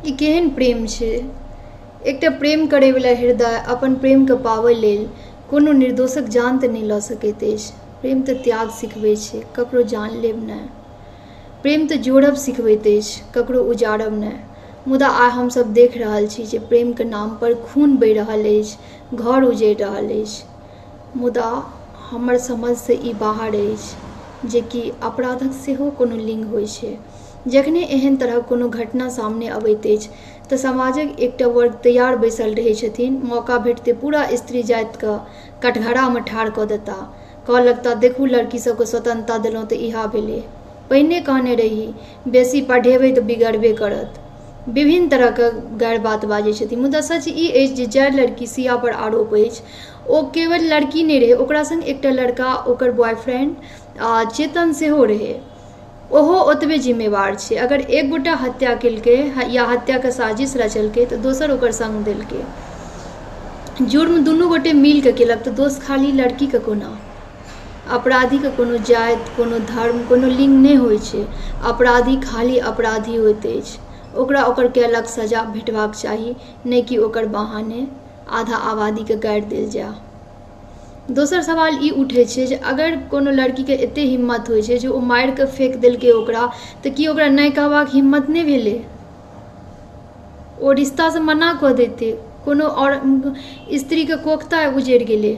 ई केहन प्रेम छै? एकटा प्रेम करैवला हृदय अपन प्रेमके पाबै लेल कोनो निर्दोषक जान तऽ नहि लऽ सकैत अछि। प्रेम तऽ त्याग सिखबै छै, ककरो जान लेब नहि। प्रेम तऽ जोड़ब सिखबैत अछि, ककरो उजाड़ब नहि। मुदा आइ हमसभ देख रहल छी जे प्रेमके नामपर खून बहि रहल अछि, घर उजड़ि रहल अछि। मुदा हमर समझसँ ई बाहर अछि जेकि अपराधक सेहो कोनो लिङ्ग होइ छै। जखने एहन तरहक कोनो घटना सामने अबैत अछि तऽ समाजक एकटा वर्ग तैयार बैसल रहै छथिन, मौका भेटतै पूरा स्त्री जातिके कटघरामे ठाढ़ कऽ देता। कहऽ लगता देखू लड़की सबके स्वतंत्रता देलहुँ तऽ इएह भेलै। पहिने कहने रही बेसी पढ़ेबै तऽ बिगड़बे करत। विभिन्न तरहके गारि बात बाजै छथिन, मुदा सच ई अछि जे जाहि लड़की सिया पर आरोप अछि ओ केवल लड़की नहि रहै, ओकरा सङ्ग एकटा लड़का ओकर बॉयफ्रेंड आ चेतन सेहो रहै। ओहो ओतबे जिम्मेवार छै। अगर एक गोटा हत्या केलकै या हत्याके साजिश रचलकै तऽ दोसर ओकर सङ्ग देलकै। जुर्म दुनू गोटे मिलके केलक तऽ दोष खाली लड़कीके कोना? अपराधीके कोनो जाति, कोनो धर्म, कोनो लिङ्ग नहि होइ छै। अपराधी खाली अपराधी होइत अछि। ओकरा ओकर कयलक सजा भेटबाक चाही, नहि कि ओकर बहाने आधा आबादीके गारि देल जाय। दोसर सवाल ई उठै छै जे अगर कोनो लड़कीके एते हिम्मत होइ छै जे ओ मारि कऽ फेक देलकै ओकरा, तऽ की ओकरा नहि कहबाक हिम्मत नहि भेलै? ओ रिश्तासँ मना कऽ देतै, कोनो आओर स्त्रीके कोखता उजड़ि गेलै।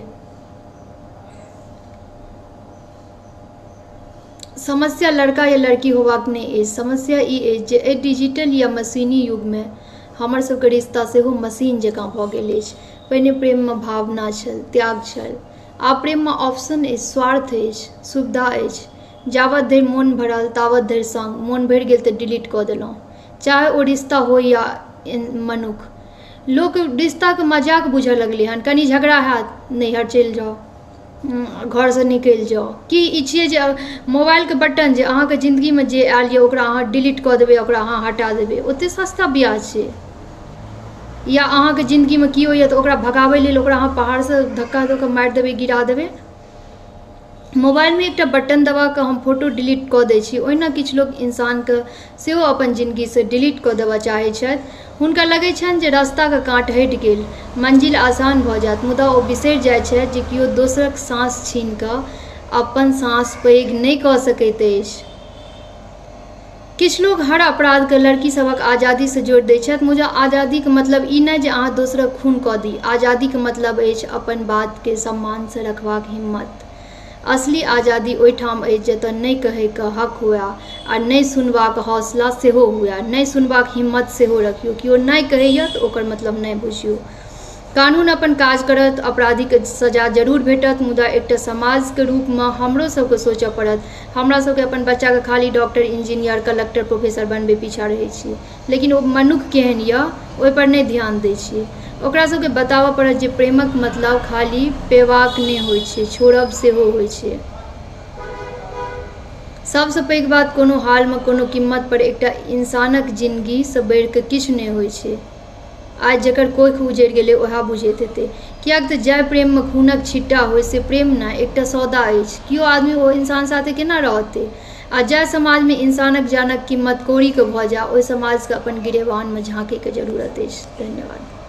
समस्या लड़का या लड़की होबाक नहि अछि, समस्या ई अछि जे एहि डिजिटल या मशीनी युगमे हमर सबके रिश्ता सेहो मशीन जकाँ भऽ गेल अछि। पहिने प्रेममे भावना छल, त्याग छल। आब प्रेममे ऑप्शन अछि, स्वार्थ अछि, सुविधा अछि। जाबत धरि मोन भरल ताबत धरि सङ्ग, मोन भरि गेल तऽ डिलीट कऽ देलहुँ, चाहे ओ रिश्ता हो या मनुख। लोक रिश्ताके मजाक बुझऽ लगलै हन। कनि झगड़ा हैत, नैहर चलि जाउ, घरसँ निकलि जाउ। की ई छियै जे मोबाइलके बटन जे अहाँके जिन्दगीमे जे आयल यऽ ओकरा अहाँ डिलीट कऽ देबै, ओकरा अहाँ हटा देबै? ओतेक सस्ता बियाह छै? या अहाँके जिन्दगीमे केओ यऽ तऽ ओकरा भगाबै लेल ओकरा अहाँ पहाड़सँ धक्का दऽ कऽ मारि देबै, गिरा देबै? मोबाइलमे एकटा बटन दबा कऽ हम फोटो डिलीट कऽ दै छी, ओहिना किछु लोक इंसानके सेहो अपन जिन्दगीसँ डिलीट कऽ देबऽ चाहै छथि। हुनका लगै छनि जे रास्ताके काँट हटि गेल, मंजिल आसान भऽ जायत, मुदा ओ बिसरि जाइ छथि जे केओ दोसरक साँस छीन कऽ अपन साँस पैघ नहि कऽ सकैत अछि। किछु लोक हर अपराधके लड़की सभक आजादीसँ जोड़ि दै छथि, मुदा आजादीके मतलब ई नहि जे अहाँ दोसरक खून कऽ दी। आजादीके मतलब अछि अपन बातके सम्मानसँ रखबाक हिम्मत। असली आजादी ओहिठाम अछि जतय नहि कहैके हक हुए आ नहि सुनबाक हौसला सेहो हुए, नहि सुनबाक हिम्मत सेहो रखियौ। केओ नहि कहैया तऽ ओकर मतलब नहि बुझियौ। कानून अपन काज करत, अपराधीके सजा जरूर भेटत, मुदा एकटा समाजके रूपमे हमरो सबके सोचऽ पड़त। हमरा सबके अपन बच्चाके खाली डॉक्टर, इंजीनियर, कलेक्टर, प्रोफेसर बनबै पीछा रहै छी, लेकिन ओ मनुख केहन यऽ ओहिपर नहि ध्यान दै छियै। ओकरा सबके बताबऽ पड़त जे प्रेमक मतलब खाली पेबाक नहि होइ छै, छोड़ब सेहो होइ छै। सबसँ पैघ बात, कोनो हालमे कोनो कीमत पर एकटा इंसानक जिन्दगीसँ बढ़िकऽ किछु नहि होइ छै। आइ जकर कोखि उजड़ि गेलै उएह बुझैत हेतै, किएक तऽ जाहि प्रेममे खूनक छिट्टा होइ से प्रेम नहि, एकटा सौदा अछि। केओ आदमी ओ इंसान साथे केना रहतै? आ जाहि समाजमे इंसानक जानक कीमत कौड़ीके भऽ जाय, ओहि समाजके अपन गिरेबानमे झाँकैके जरूरत अछि। धन्यवाद।